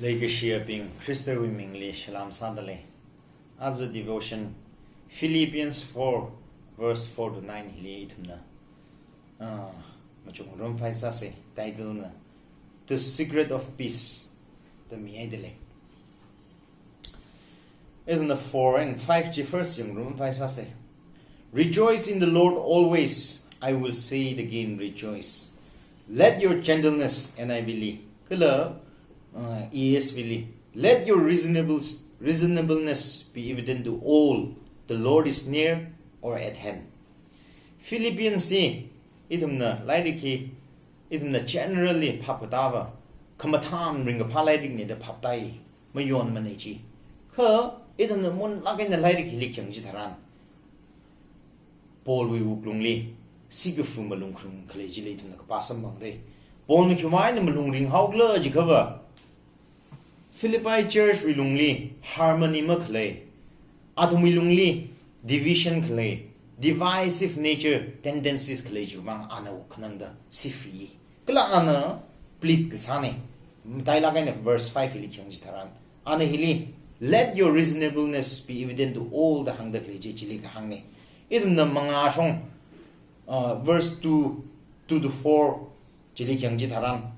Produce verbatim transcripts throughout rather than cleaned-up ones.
Leikashiyabing, Khristawui mingli salam sādalei. Aja devotion Philippians four verse four to nine hili ithumna, ah, machukngarumphai sāsei, title na The Secret of Peace da mihaidalei. Ithumna four and five chi first yangngarumphai sāsei. "Rejoice in the Lord always. I will say it again, rejoice. Let your gentleness," N I V li, kala, uh, E S V li, "Let your reasonable, reasonableness be evident to all. The Lord is near or at hand." Philippians hi ithumna lairik hi, ithumna generally phap katāva, khamathān ringkaphā lairikna da phaptāi, mayonmana chi. Kha ithumna munlāk eina lairik hili khayang chitharan, Paulwui wuklungli sikafu malung kharing khalei chili ithumna kapā samphangra. Paulna khiwui vang eina malung ringhaokhala jiakhava, Philippi church wui lungli harmony makhalei, athumwui lungli division khalei, divisive nature, tendencies khalei chiwui vang ana wuk khanangda sifi. Kala ana plead kasāna. Matailāk eina verse five hili khayang chitharan, ana hili, "Let your reasonableness be evident to all" da hāngda khalei chi chili kahāngna. Ithumna mangā shong, uh, verse two, two to four chili khayang chitharan,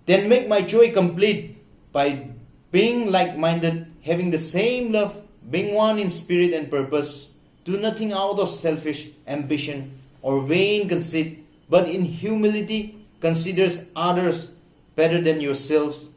"Then make my joy complete by being like-minded, having the same love, being one in spirit and purpose. Do nothing out of selfish ambition or vain conceit, but in humility considers others better than yourselves.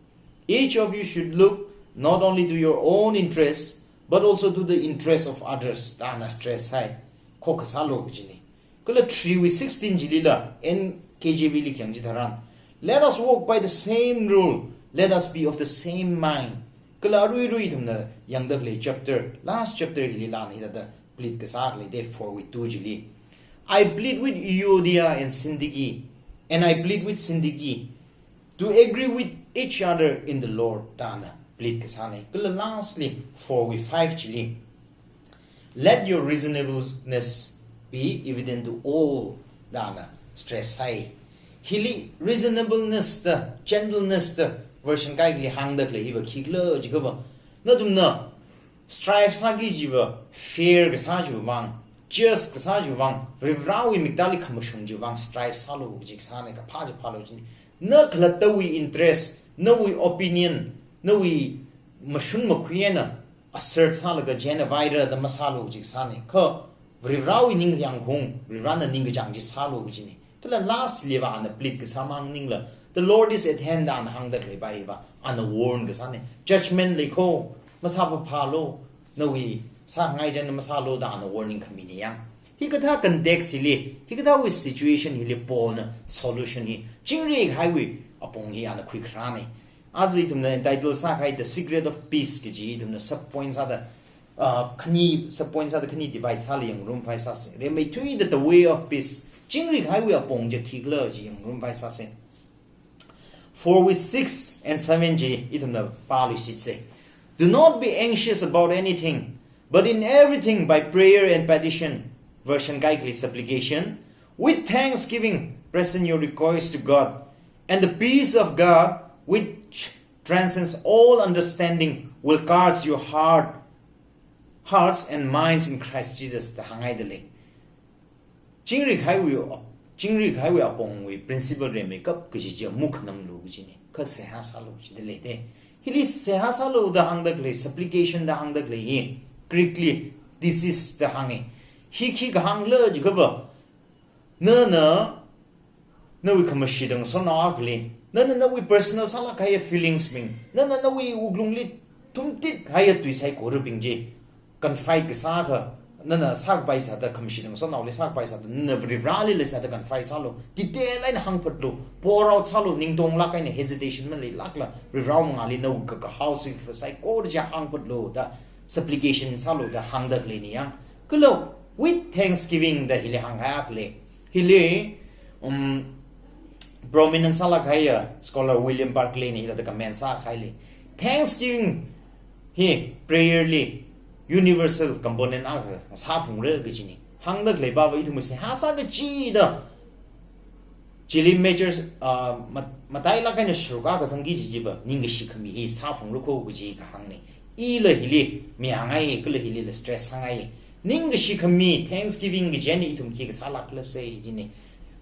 Each of you should look not only to your own interests, but also to the interests of others," da ana stress sāi. Khokkha sālu kajina. Kala three wui sixteen chilila, N K J V li khayang chitharan, "Let us walk by the same rule. Let us be of the same mind." Kala aruirui ithumna yangda khalei chapter, last chapter hilila ana hithāda plead kasā khalei, therefore, wui two chili, "I plead with Euodia and Syntyche, and I plead with Syntyche, to agree with each other in the Lord," da ana plead kasāna. Kala lastly, four wui five chili, "Let your reasonableness be evident to all," da ana stress sāi. Hili reasonableness da, gentleness da version kaikhali hāngda khalei hiva khikhala jiakhava, nathumna strive sāki kajiva fair kasā chiwui vang, just kasā chiwui vang, Varivarāwui miktāli khamashung chiwui vang strive sālu kaji kasāna, kaphā chi phālu kajina. Na khalattawui interest, nawui opinion, nawui mashun makhui eina assert sālaga chieina vaira da masālu kaji kasāna. Kha Varivarāwui ningkhayāng khaung, Varivarāna ningkachāng chi sālu kajina. Kala lastly va ana plead kasā mang maningla, "The Lord is at hand," da ana hāngda khalei pa hiva ana warn kasāna. Judgment lei kho, masāpaphālu, nawui sāngai chieina masālu da ana warning khamina yang. Hikathā context hili, hikathāwui situation hili Paulna solution hi, chingri kahaiwui apong hi ana khuikharāna. Aja ithumna entitle sākahai The Secret of Peace kaji ithumna sub point sāda, ah, khani, sub point sāda khani divide sālaga yangngarumphai sāsei. Rimeithuida the way of peace, chingri kahaiwui apong chi khikhala chi yangngarumphai sāsei. Four wui six and seven chi ithumna pāluishitsei. "Do not be anxious about anything, but in everything by prayer and petition," version kaikhali supplication, "with thanksgiving present your request to God, and the peace of God, which transcends all understanding, will guard your heart, hearts and minds in Christ Jesus," da hānghaidalei. Chingri kahaiwui, chingri kahaiwui apongwui principle rimeikap kaji chi mukhananglu kajina. Kha seihā sālu jidalei te. Hili seihā sālu da hāngda khalei, supplication da hāngda khalei hi Greek li deesis da hānga. Hi khi kahāngla jiakhava, nana nawui khamashit ngasotnao akhali, nana nawui personal sālāk kahaiya feelings bing, nana nawui wuklungli thumtit kahaiya tui saikorabing chi confide kasā akha, nana sākapai sāda, khamashit ngasotnaoli sākapai sāda, nana Varivarāli leisāda confide sālu. Detail eina hāngphatlu. Pour out sālu, ningtonglāk eina hesitation maleilākla, Varivarā mangāli nawui kakahao sing saikora chi hāngphatlu da, supplication sālu da hāngda khaleina yang. Kala with thanksgiving da hili hānghai akha lei. Hili, um, prominent sālāk kahaiya scholar William Barclay na hithāda comment sākahailei. Thanksgiving hi prayer li universal component akha sāphalungra kajina. Hāngda khalei pava ithumwui seihā sākachida Chili major, ah, mat-, matailāk eina sharuk akha zangki kaji chiva, ningkashi khami hi sāphangra kho kaji kahāngna. Ila hili mayāngai, kala hilila stress sāngai. Ningkashi khami, thanksgiving kaji eina ithum khi kasālākla sai jina.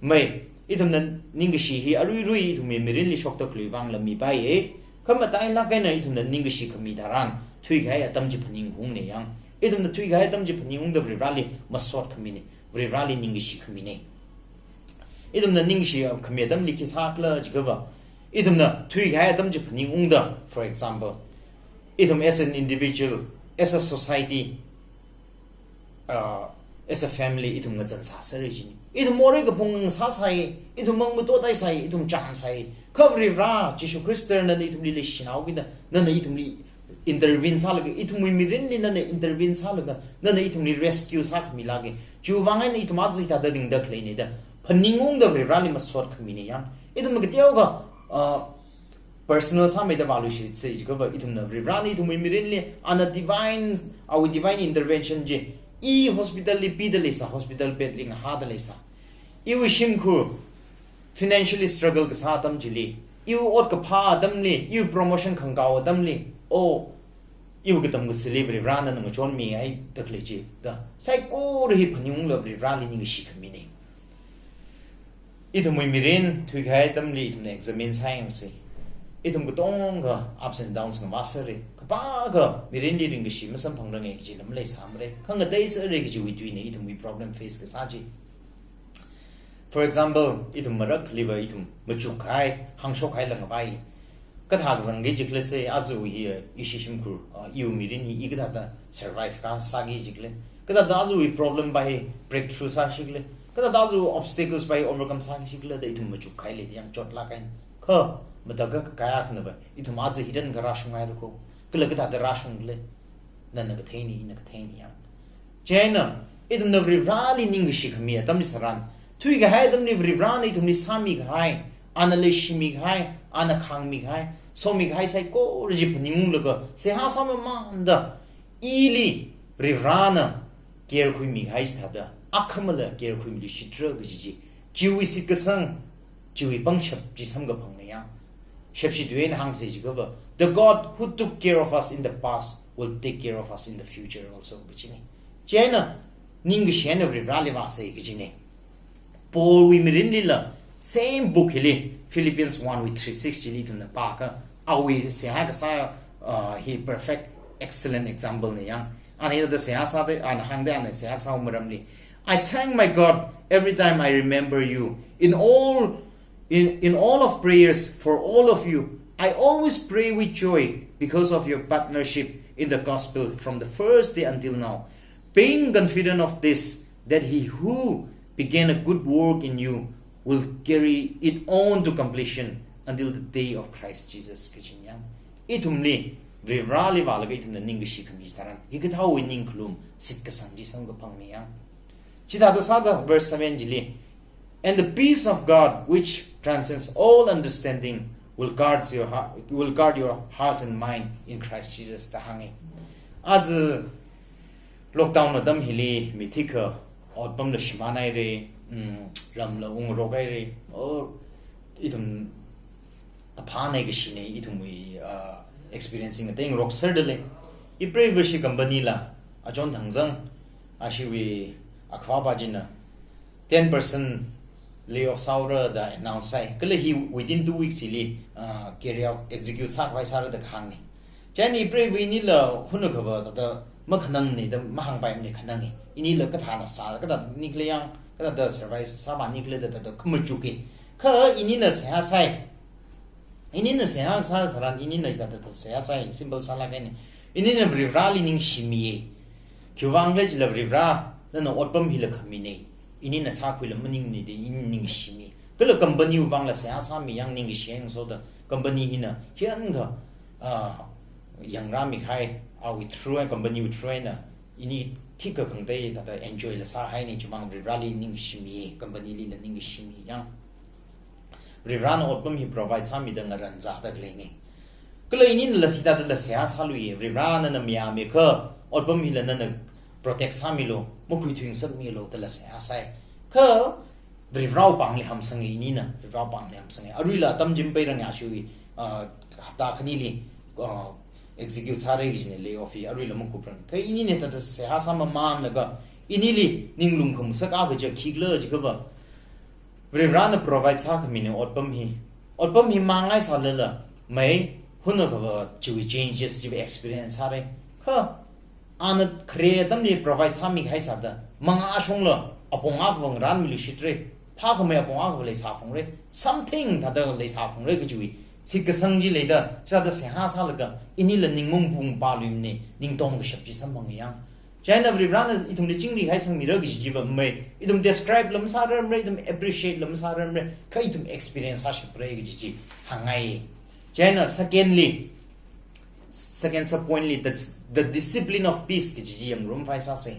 Mai, ithumna ningkashi hi aruirui ithumwui mirinli shokda khalei vangla mipaiya. Kha matailāk eina ithumna ningkashi khami tharan, thuikahai atam chi phaningungna yang. Ithumna thuikahai atam chi phaningungda Varivarali masot khamina. Varivarali ningkashi khamina. Ithumna ningkashi khami atamli khi sākhala jiakhava, ithumna thuikahai atam chi phaningungda, for example, ithum as an individual, as a society, uh, as a family, ithum ngazan sāsera jina. Ithum morei kaphung sāsai, ithum mangmato taisai, ithum chāmsai. Kha Varivara, Jishu Khristana ithumli leishinao kida, nana ithumli intervene sālaga, ithumwui mirinli nana intervene sālaga, nana ithumli rescue sākhamilāka. Chiwui vang eina ithum aja hithāda ringda khaleina da phaningungda Varivarali masot khamina yang. Ithum kateokha, uh, personal sāmeida vāluishitsa jiakhava, ithumna Varivarana ithumwui mirinli, ana divine, awui divine intervention chi, i hospital li pida leisā, hospital bed li ngahāda leisā. Iwui shimkhur, financially struggle kasā atam chili, iwui ot kaphā atamli, iwui promotion khangakao atamli, o, iwui katam kasāli Varivarana ngachonmihaida khalei chi da, saikora hi phaningungla Varivarali ningkashi khamina. Ithumwui mirin thuikahai atamli ithumna examine sāyangsa. Ithum katonga ups and downs ngavāsera. Khipākha mirinli ringkashi masamphangranga kaji lam leisāmara. Khangateisera kajiwui tuina ithumwui problem face kasā chi. For example, ithum marakhaliva ithum machukkahai, hāngshokkahai langvai. Kathā kazangki jikhala sai, aja hi, uh, ishi shimkhur, uh, iwui mirin hi i kathāda survive kasāki jikhala. Kathāda ajawui problem va hi breakthrough sāshikhala. Kathāda ajawui obstacles va hi overcome sāshikhala da ithum machukkahai lei yang chotlāk eina. Kha, matailāk eina kayākhanava, ithum aja hithāda rāshunghaira kho. Kala kathāda rāshungkhala. Nana katheina, ina katheina yang. Chieina, ithumna Varivarali ningkashi khami atam chitharan, thuikahai atamli Varivarana ithumli sāmikahai, ana leishimikahai, ana khāngmikahai, somikahai saikora chi phaningunglaga, seihā sāmamanda, ili Varivarana care khuimikahai chithāda, akhamala care khuimiluishitra kaji chi, chiwui shitkasang, chiwui pangshap chi samkaphangna yang. Shepshi tuina hāngsa jiakhava, "The God who took care of us in the past will take care of us in the future also," kajina. Chieina, ningkashi eina Varivarali vāsa kajina. Paulwui mirinlila, same book hili, Philippians one wui three six chili ithumna pākha, awui seihā kasā, uh, hi perfect, excellent example na yang. Ana hithāda seihā sāda, ana hāngda, ana seihā kasā maramli, "I thank my God every time I remember you. In all, in, in all of prayers for all of you, I always pray with joy because of your partnership in the gospel from the first day until now, being confident of this, that he who began a good work in you will carry it on to completion until the day of Christ Jesus," kajina yang. Ithumli, Varivarali vālaga ithumna ningkashi khami chitharan, hikathāwui ningkhalum shitkasang chi samkaphangna yang. Chithāda sāda verse seven chili, "And the peace of God, which transcends all understanding, will guard your heart, will guard your hearts and mind in Christ Jesus," da hānga. Aja lockdown atam hili mi thikha otpamla shimānhaira, mm, ramla ungrokhaira, o, ithum kaphāna kashinei ithumwui, uh, experiencing ating rokserda lei. Ipreiva shi company la, achon thangzang, ashiwui akhava china, ten percent layoff sāhaora da announce sāi. Kala hi within two weeks hili, uh, carry out, execute sākhavai sāra da kahāngna. Chieina ipreiva inila hunakhava thāda makhanangna da mahāngpaimana khananga. Inila kathāna sā, kathāda nikhala yang, kathāda survive sāvānikhala da thāda khamachukki. Kha inina seihā sāi. Inina seihā sā tharan, inina hithāda seihā sāi, simple sālāk eina. Inina Varivarali ningshimiya. Khiwuivang khala jila Varivara, nana otpam hila khamina. Inina sākhuila maningmana da, ini ningshimi. Kala company wui vangla seihā sāmi yang ningshi yang soda, company hina, hiyākha, ah, yangrāmikahai, awui through, company wui through eina, ini thikha khangatei thāda enjoy la sāhaina, chumang Varivarali ningshimi, company lila ningshimi yang. Varivarana otpam hi provide sāmida ngaranzāda khaleina. Kala ininala hithādala seihā sāluiya, Varivarana nana mayāmikha, otpam hila nana protect sāmilu, makhuithuingasakmilu dala seihā sāi. Kha, Varivarāwui pāngli hamsanga, inina Varivarāwui pāngli hamsanga. Aruila atam chi mapeiranga, ashiwui, ah, hapta khanili, ah, execute sāra kajina layoff hi, aruila makupranga. Kha inina thāda seihā sāmamānlaga, inili ninglung khamasaka kaja khikhala jiakhava, Varivarāna provide sākhamina otpam hi. Otpam hi māngaisālala, mai, hunakhava chiwui changes, chiwui experience sāra. Kha ana khare atamli provide sāmikahai sāda, mangā shongla apong akhava ngarānmiluishitra, phākhamei apong akhava leisāphalungra, something thāda leisāphalungra kajiwui shitkasang chi leida, sāda seihā sālaga, inila ning mungpung pāluimana, ningtong kashap chi samphanga yang. Chieina Varivarāna ithumli chingri kahai sangmira kaji chiva mai, ithum describe la masārarmara, ithum appreciate la masārarmara, kha ithum experience sāshapra kaji chi hāngngai. Chieina secondly, second sub point li, the, the discipline of peace kaji chi yangrum phai sāsa.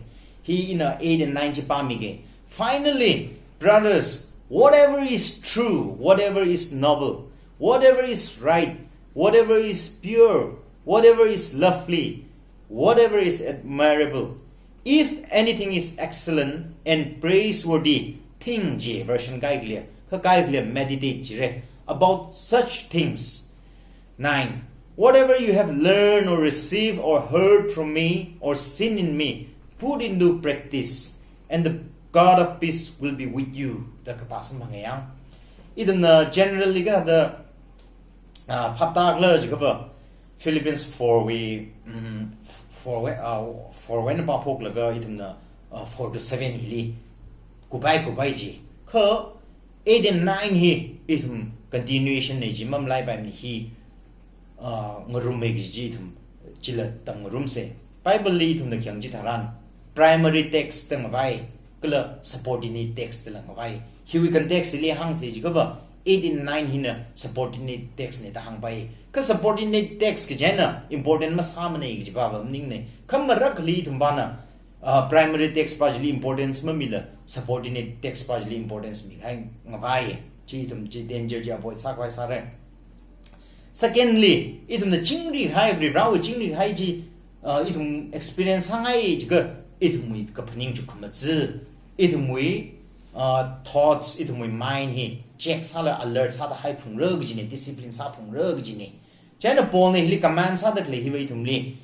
Hi ina eight and nine chi pāmiga. Finally, brothers, whatever is true, whatever is noble, whatever is right, whatever is pure, whatever is lovely, whatever is admirable, if anything is excellent and praiseworthy, think ji version kaikhali, kha kaikhali meditate jira, about such things. Nine. Whatever you have learned or received or heard from me or seen in me, put into practice, and the God of peace will be with you. Da kapā samphanga yang. Ithumna generally kathāda, ah, phaptākhala jiakhava, Philippians four wui, mm, four wui, ah, four wuina pāphoklaga ithumna, ah, four to seven hili kupai kupai ji. Kha eight and nine hi ithum continuation na ji mamalaipaimana hi, ah, ngarummi kaji chi ithum chila tamngarumsa. Bible li ithumna khayang chitharan primary text da ngavai, kala subordinate text dala ngavai. Hiwui context li hāngsa jiakhava, eight and nine hina subordinate text na da hāngpai. Kha subordinate text kaji eina important masāmana kaji pava maningmana. Kha marakhali ithum pana, ah, primary text pa chili importance mamila, subordinate text pa chili importance mikahai ngavai. Chi ithum chi danger chi avoid sākhavai sāra. Secondly, ithumna chingri kahai, Varivarāwui chingri kahai chi, ah, ithum experience sāngai jiakha, ithumwui kaphaning chukkhamaja, ithumwui, ah, thoughts, ithumwui mind hi check sālaga alert sāda haiphalungra kajina, discipline sāphalungra kajina. Chieina Paulna hili command sāda khalei hiva ithumli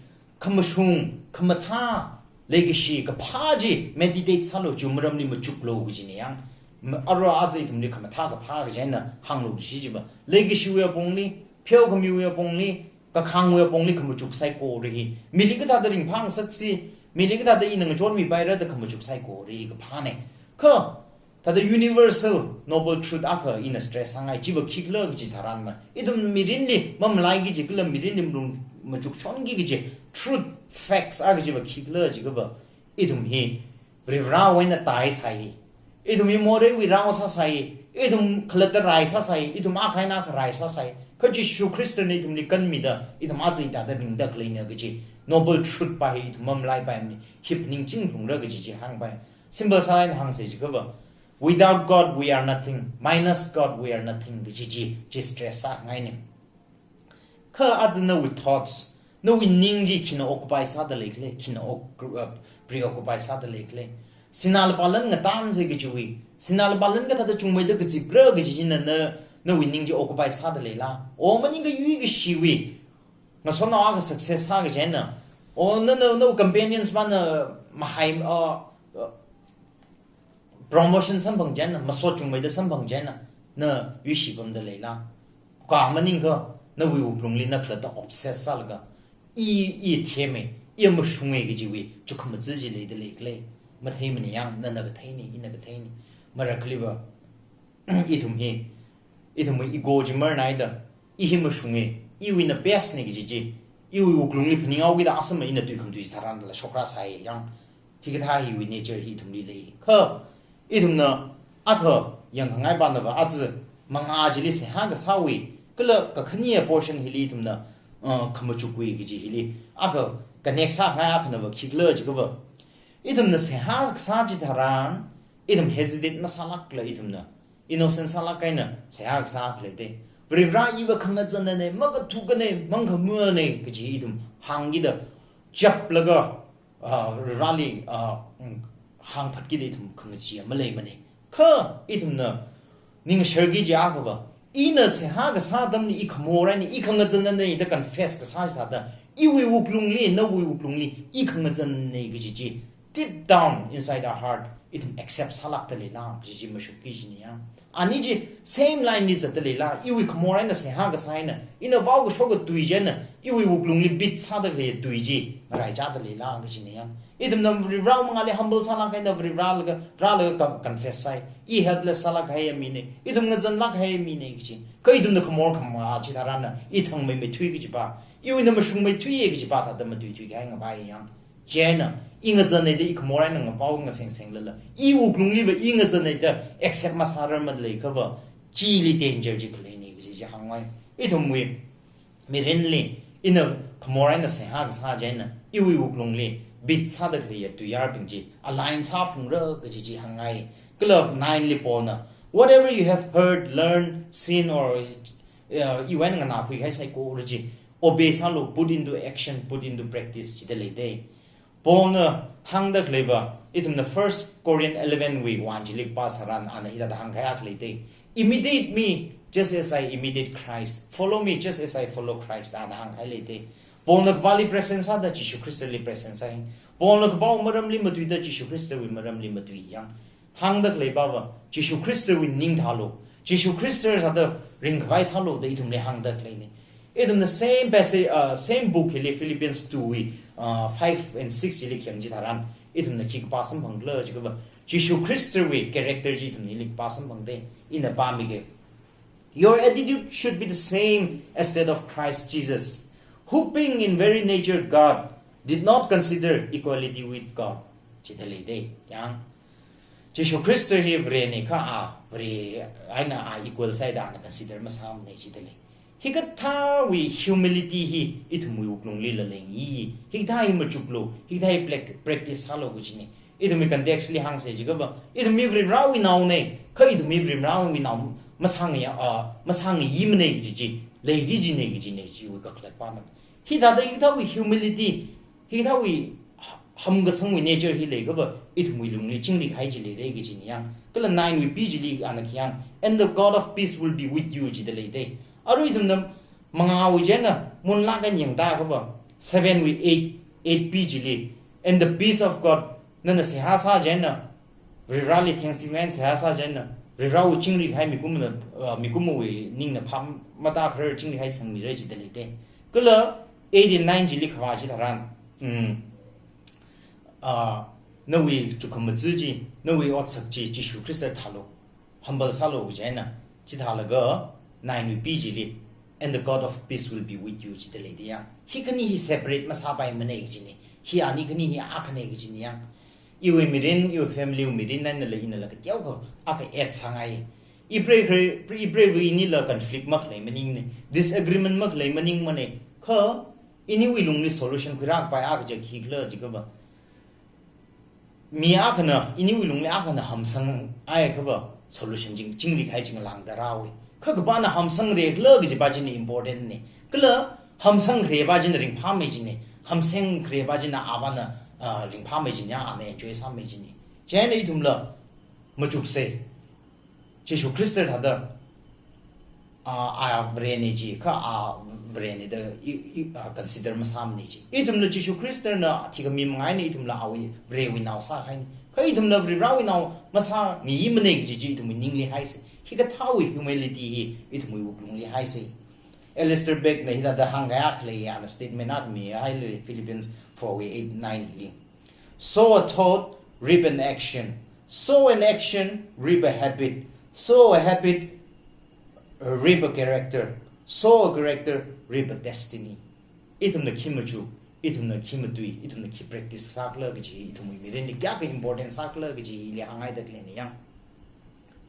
khamashung, khamathā, leikashi kaphā chi meditate sālu, chiwui maramli machuklu kajina yang. Ma-, arui aja ithumli khamathā kaphā kaji eina hānglu kaji chiva, leikashiwui apongli, pheokhamiwui apongli, kakhangwui apongli khamachuk saikora hi. Mili kathāda ringphāngasaksi, mili kathāda ina ngachonmipaira da khamachuk saikora hi kaphāna. Kha thāda universal noble truth akha ina stress sāngai, chiva khikhala kaji tharan ma, ithum mirinli mamalaiki kaji kala mirinli malung machukchonki kaji truth, facts akha chiva khikhala jiakhava, ithum hi Varivarāwui eina tai sāi, ithum hi moreiwui rao sāsai, ithum khalatta rai sāsai, ithum akha eina akha rai sāsai. Kha Jishu Khristana ithumli kanmida, ithum aja hithāda ringda khaleina kaji noble truth pa hi ithum mamalaipaimana, hi phaningching phalungra kaji chi hāngpai. Simple sālāk eina hāngsa jiakhava, without God we are nothing, minus God we are nothing kaji chi, chi stress sāngaina. Kha aja nawui thoughts, nawui ning chi khina occupy sāda leikhala, khina oc-, uh, preoccupy sāda leikhala. Sinā lupā lan ngatānsei kajiwui, sinā lupā lan kathāda chungmeida kazipra kaji china na, nawui ning chi occupy sāda leila? O maningakha yuikashiwui ngasotnao akha success sā kaji eina, o na, na, nawui companions pana mahai, uh, uh, promotion samphang kaji eina, masot chungmeida samphang kaji eina, na yuishi pamda leila? Kha maningakha nawui wuklungli na khalatta obsess sālaga, i, i theme, i mashunge kajiwui chukhamaja chi leida leikhala? Matheimana yang, nana katheina, ina katheina. Marakhaliva, ithum hi, ithumwui ego chi marnaida, i hi mashunge, iwuina best na kaji chi, iwui wuklungli phaninghaokida asama ina tui khamatui tharan dala shokra sāi yang. Hikathā hiwui nature hi ithumli lei. Kha ithumna akha yangkhangai panava aja mangā chili seihā kasāwui, kala kakhane portion hili ithumna, uh, khamachukwui kaji hili akha connect sāngai akhanava khikhala jiakhava, ithumna seihā kasā chitharan, ithum hesitate masālākla ithumna, innocent sālāk eina seihā kasā khalei te. Varivarā iva khangazanna ne, makathuka ne, mangkhamua ne kaji ithum hāngkida, chaplaga, ah, Varivarāli, ah, mm, hāngphatkida ithum khangachee maleimana. Kha ithumna ningsharki jiakhava, ina seihā kasā atamli i khamor eina, i khangazanna da confess kasā chithāda, iwui wuklungli, nawui wuklungli i khangazanna kaji chi, deep down inside our heart, ithum accept sālākda leila kaji chi mashukki kajina yang. Ani chi same line li zatda leila, iwui khamor eina seihā kasā eina, ina vaokashok katui chieina, iwui wuklungli beat sāda khalei tui chi ngaraichāda leila kajina yang. Ithumna Varivara mangāli humble sālāk eina Varivara laga, rālaga con-, confess sāi. I helpless sālāk kahai mina, ithum ngazanlāk kahai mina kaji. Kha ithumna khamor khamā chitharanna, i thangmeimeithui kajipa, iwuina mashungmeithuiya kajipa thāda matuithui kahai ngavai yang. Chieina, i ngazanna da i khamor eina ngavao ngasengsenglala, i wuklungliva i ngazanna da accept masārarmada leiakhava, chili danger chi khaleina kaji chi hāngngai. Ithumwui mirinli, ina khamor eina seihā kasā chieina, iwui wuklungli beat sāda khaleiya tuiyārbing chi align sāphalungra kaji chi hāngngai. Kala nine li Paulna, "Whatever you have heard, learned, seen, or, uh, iwui eina nganākhui kahai saikora chi, obey sālu, put into action, put into practice," jida leidei. Paulna hāngda khaleiva, ithumna First Corinth eleven wui one chili pāsāran ana hithāda hāngkahai akha leidei. "Imitate me, just as I imitate Christ. Follow me, just as I follow Christ," ana hāngkahai leidei. Paulna kapāli present sāda Jishu Khristali present sāi. Paulna kapāwui maramli matuida Jishu Khristawui maramli matui yang. Hāngda khaleipava, Jishu Khristawui ning thālu, Jishu Khrista thāda ringkhavai sālu da ithumli hāngda khaleina. Ithumna same passage, uh, same book hili Philippians two wui, uh, five and six chili khayang chitharan, ithumna khi kapā samphangkhala jiakhava, Jishu Khristawui character chi ithumna hili kapā samphangdei. Ina pāmige. "Your attitude should be the same as that of Christ Jesus, who being in very nature God, did not consider equality with God," jida leidei. Yang, Jishu Khrista hi Varena kha a, Vare eina a equal sāda ana consider masāmana jida lei. Hikathāwui humility hi ithumwui wuklunglila leingi, hikathā hi machuklu, hikathā hi prac-, practice sālu kajina. Ithumwui context li hāngsa jiakhava, ithum mi Varivarawui naona, kha ithum mi Varivarawui nao masāngai, ah, masāngaimanei kaji chi, leiki kajina kajina chiwui kakhalatpana. Hithāda hikathāwui humility, hikathāwui hamkasangwui nature hi leiakhava, ithumwui lungli chingri kahai chi leira kajina yang. Kala nine wui B chili ana khi yang, "And the God of peace will be with you," jida leidei. Arui ithumna mangāwui chieina munlāk eina yangda akhava, seven wui eight, eight B chili, "And the peace of God," nana seihā sā chieina, Varivarali thanksgiving eina seihā sā chieina, Varivarawui chingri kahai mikumna, uh, mikumwui ningna phap matākharar chingri kahai sangmira jida leidei. Kala eight and nine chili khavā chitharan, mm, ah, nawui chukhamaja chi, nawui otsak chi, Jishu Khrista thālu, humble sālu chieina, chithālaga nine wui B chili, "And the God of peace will be with you," jida leidei yang. Hi khani hi separate masāpaimanei kajina. Hi ani khani hi akhanei kajina yang. Iwui mirin, iwui family wui mirin einala inala kateokha akha add sāngai. Ipreikhare, ipreiva inila conflict makhalei maningna, disagreement makhalei maningmana. Kha iniwui lungli solution khuirākapai akha chi khikhala jiakhava, mi akhana, iniwui lungli akhana hamsanghaiakhava, solution chi, chingri kahai chi ngalāngda rāhaowa. Kha khipāna hamsangrakhala kajipa china important na. Kala hamsangkharepa china ringphāmei jina. Hamsangkharepa china apāna, ah, ringphāmei jina, ana enjoy sāmei jina. Chieina ithumla machuksa. Jishu Khrista thāda, ah, a Varena chi, kha a Varena da i, i, ah, consider masāmana chi. Ithumla Jishu Khristana thikhami manga eina ithumla awui Varewui nao sākahaina. Kha ithumla Varivarawui nao masāngaimanei kaji chi ithumwui ningli haisa. Hikathāwui humility hi ithumwui wuklungli haisa. Alistair Beckna hithāda hāngkahai akha lei, ana statement akha mihailei, Philippians four wui eight nine li. "Sow a thought, reap an action. Sow an action, reap a habit. Sow a habit, uh, reap a character. Sow a character, reap a destiny." Ithumna khi machuk, ithumna khi matui, ithumna khi practice sākhala kaji, ithumwui mirinli kayākha important sākhala kaji hili hāngngaida khaleina yang.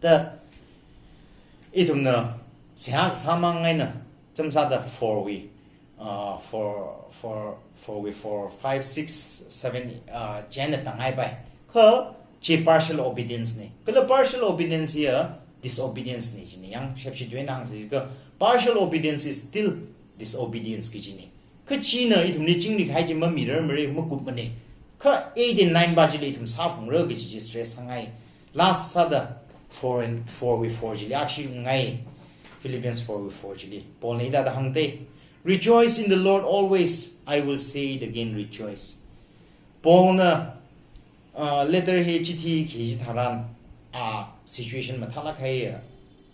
Da, ithumna seihā kasā mang eina, chāmsāda four wui, uh, four, four, four wui four, five, six, seven, uh, chieina tāngaipai. Kha chi partial obedience na. Kala partial obedience hiya disobedience na jina yang, shepshi tuina hāngsa jiakha, partial obedience is still disobedience kajina. Kha china ithumli chingri kahai chi mamirarmara, makupmana. Kha eight and nine pa chili ithum sāphalungra kaji chi stress sāngai. Last sāda, four and four wui four chili akha shingai. Philippians four wui four chili Paulna hithāda hāngda, "Rejoice in the Lord always. I will say it again, rejoice." Paulna, uh, letter hi chithi khi chitharan, a situation mathālāk kahai,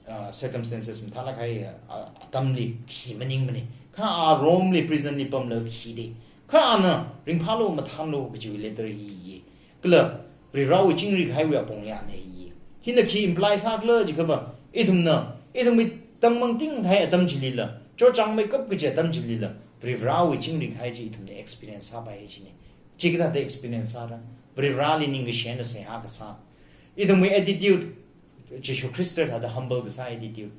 uh, circumstances mathālāk kahai, uh, atamli khi maningmana. Kha a Rome li prison li pamlaga khida. Kha ana ringphālu mathānlu kajiwui letter hi. Kala Varivarāwui chingri kahaiwui apong ya ana hi. Hina khi imply sākhala jiakhava, ithumna, ithumwui tangmangting kahai atam chilila, chotchāngmeikap kaji atam chilila, Varivarāwui chingri kahai chi ithumna experience sāpai kajina. Chikathāda experience sāra? Varivarāli ningkashi eina seihā kasā. Ithumwui attitude, Jishu Khrista thāda humble kasā attitude.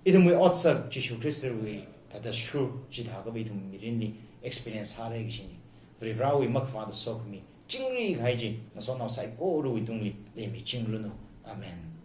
Ithumwui otsak Jishu Khristawui thāda shur chithākhava ithum mirinli experience sāra kajina. Varivarāwui makhavāta sokhami chingri kahai chi ngasotnao saikorawui tungli leimichingranu. Amen.